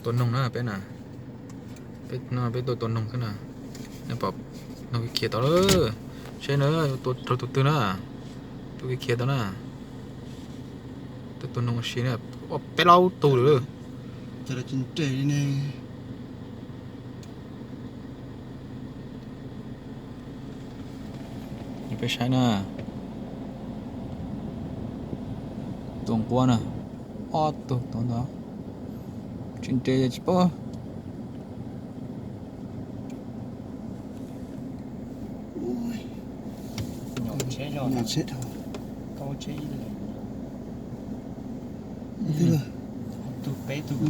Tua noog na peb na. Peb no peb tuaj tua noog xwb na. Nej pom noog khiav tod lawm. Seb na, tua raug tus twg na. Tus khiav tod na. Tuaj tua noog ua si na. Peb plaub tug lawm. Cas tsis nres li ne. Peb saib na. Tua nquab na. Ob tug tod ntag. Tsis nres tsis paub.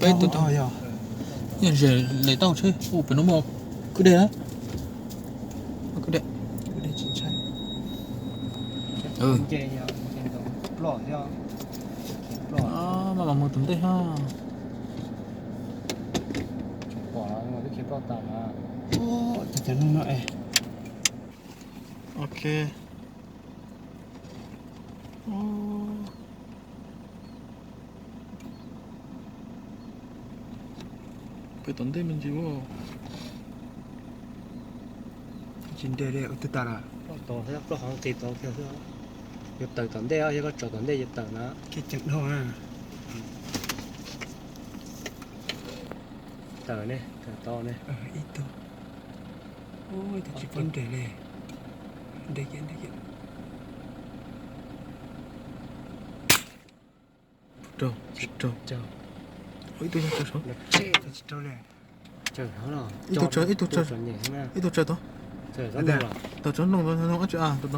Peb tus, yog zem les tau tsheb ua pem no muaj kwj deg na. Kwj deg. Maj mam mus tom ntej ha. Ok. Peb tom ntej me ntsis. Tsis nres li, ua twg tas lawm? Plaub qhov nqis tod kiag xwb. Yuav tawm tom ntej, yog koj tsom tom ntej yuav tawm na. Kev ceem dhau na. Tawm ne, tawm tau ne. Ib tug. Ib tug tsis paub nres li. Nres kiag, nres kiag. Raug, tsis raug. Ib tug yog tsaws saud. Ib tug tsaws, ib tug tsaws, ib tug tsaws tod. Tawm tsob noog, noog ab tsi a, tod.